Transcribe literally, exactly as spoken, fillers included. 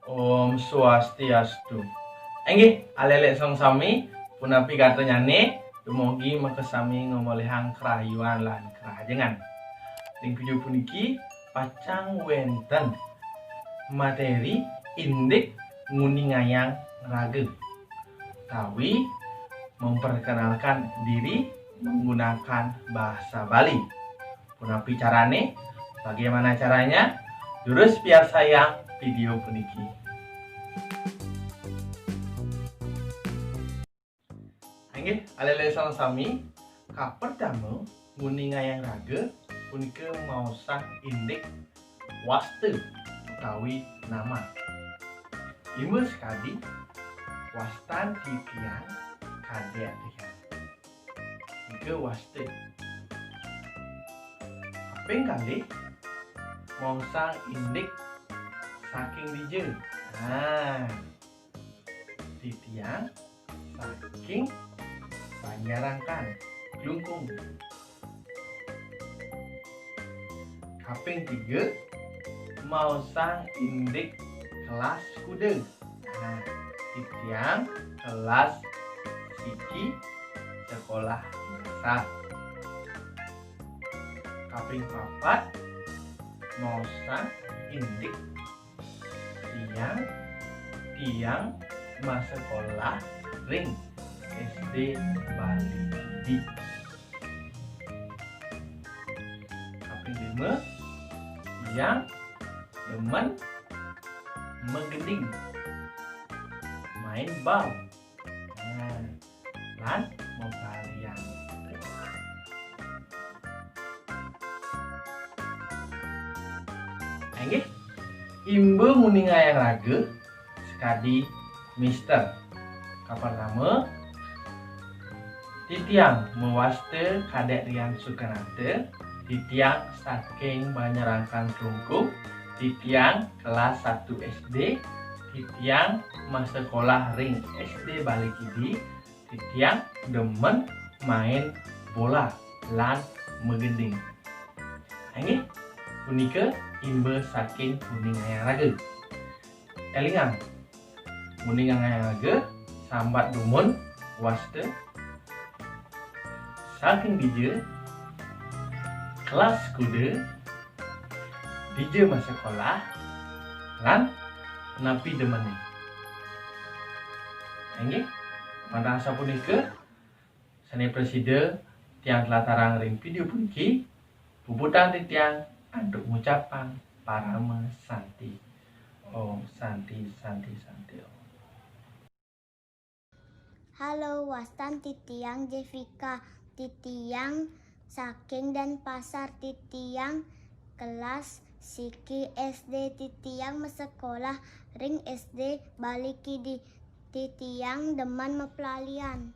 Om Swastiastu. Inggih, alit-alit sareng sami, punapi gantosnyané, dumugi makasami ngamolihang karahayuan lan karahajengan. Ring video puniki pacang wénten materi indik nguningayang raga utawi memperkenalkan diri menggunakan bahasa Bali. Punapi carané? Bagaimana caranya? Durus piarsayang video puniki. Inggih, alit-alit sareng sami, kapertama, nguningayang raga punika maosang indik wasta utawi nama. Imba sakadi, wastan titiang kadék tiang. Nika wasta. Kaping kalih, maosang indik saking dija. Nah, titiang saking Banjarangkan, Klungkung. Kaping tiga, maosang indik kelas kuda. Nah, titiang kelas siki sekolah dasar. Kaping papat, maosang indik tiang, tiang masekolah ring S D Bali Kidi. Kaping lima, tiang demen magending, main bal. Nah, lan maplalian. Inggih, imba nguningayang raga sakadi Mister. Kapertama, titiang mawasta Kadék Rian Sukanata, titiang saking Banjarangkan Klungkung, titiang kelas satu S D, titiang masekolah ring S D Bali Kidi, titiang demen main bola lan magending. Inggih, punika imba saking nguningayang raga. Élingang, nguningayang raga sambat dumun wasta, saking dija, kelas kuda, dija masekolah, lan napi demené. Inggih, mantang sapunika, sané prasida tiang tlatarang ring video puniki, puputang titiang antuk ngucapang parama santi. Om Santi, Santi, Santi, Om. Halo, wastan titiang Jessica. Titiang saking Denpasar. Titiang kelas siki S D. Titiang masekolah ring S D Bali Kidi. Titiang demen maplalian.